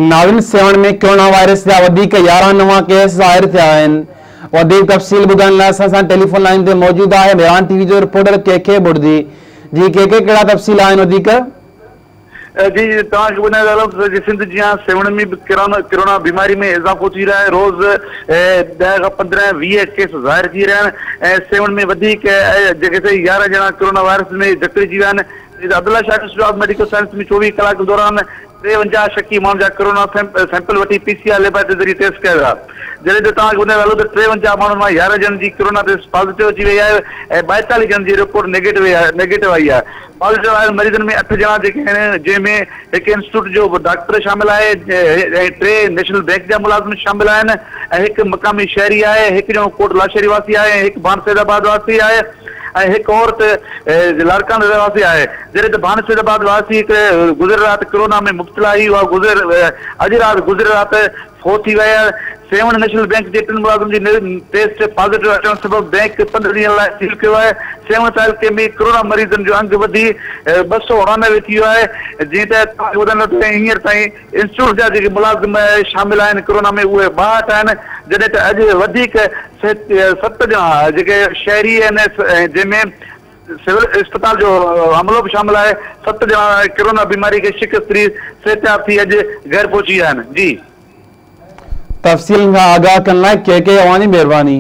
ناظرين Sehwan ۾ corona virus جا وڌيڪ 11 نوان ڪيس ظاهر ٿيا آهن وڌيڪ تفصيل ٻڌائڻ لاء اسان سان ٽيليفون لائين تي موجود آهي ميران ٽي وي جو رپورٽر ڪي ڪي بڙدي جي ڪي ڪي ڪهڙا تفصيل آهن وڌيڪ. جي توهان کي ٻڌائيندا هلون ته سنڌ جيان سيوهڻ ۾ به ڪرونا بيماري ۾ اضافو ٿي رهيو آهي روز 10 کان 15 20 ڪيس ظاهر ٿي رهيا آهن ۽ سيوهڻ ۾ وڌيڪ جيڪي سي 11 ڄڻا ڪرونا وائرس ۾ جڪڙجي ويا آهن Abdullah Shah institute of medical science ۾ 24 ڪلاڪن دوران 53 شڪي ماڻهن جا ڪرونا سيمپل وٺي پي سي آر ليبارٽري ذريعي ٽيسٽ ڪيا ويا جڏهن ته توهان کي ٻڌايو هلو ته 53 ماڻهن مان 11 ڄڻن جي ڪرونا ٽيسٽ پازيٽو اچي وئي آهي ۽ 42 ڄڻن جي رپورٽ نيگيٽو آئي آهي پازيٽو آيل مريضن ۾ اٺ ڄڻا جيڪي آهن جنهن ۾ هڪ انسٽيٽيوٽ جو ڊاڪٽر شامل آهي ۽ ٽي نيشنل بئنڪ جا ملازم شامل آهن ۽ هڪ مقامي شهري آهي هڪ ڄڻو ڪوٽ لاشاري واسي آهي ۽ هڪ ڀان سيد آباد واسي آهي ۽ هڪ عورت لاڙڪاڻي رهواسي آهي، جڏهن ته ڀان سيد آباد واسي هڪ گذريل رات ڪرونا ۾ مبتلا هئي اها گذريل اڄ رات گذريل رات فوت ٿي وئي آهي. سيوهڻ نيشنل بئنڪ جي ٽن ملازمن جي ٽيسٽ پازيٽو اچڻ سبب بئنڪ 15 ڏينهن لاء سيل ڪيو آهي. سيوهڻ تعلقي ۾ ڪرونا مريضن جو انگ وڌي 289 ٿي ويو آهي، جنهن تحت توهان کي ٻڌائيندو ته هينئر تائين انسٽيٽيوٽ جا جيڪي ملازم شامل آهن ڪرونا ۾ اهي 62 آهن، جڏهن ته اڄ وڌيڪ ست ڄڻا جيڪي شهري آهن جنهن ۾ سول اسپتال جو عملو به شامل آهي ست ڄڻا ڪرونا بيماري کي شڪست ڏئي صحتياب ٿي اڄ گهر پهچي ويا آهن جي. تفصيلن کان آگاهه ڪرڻ لاء ڪي ڪي اوهان جي مهرباني.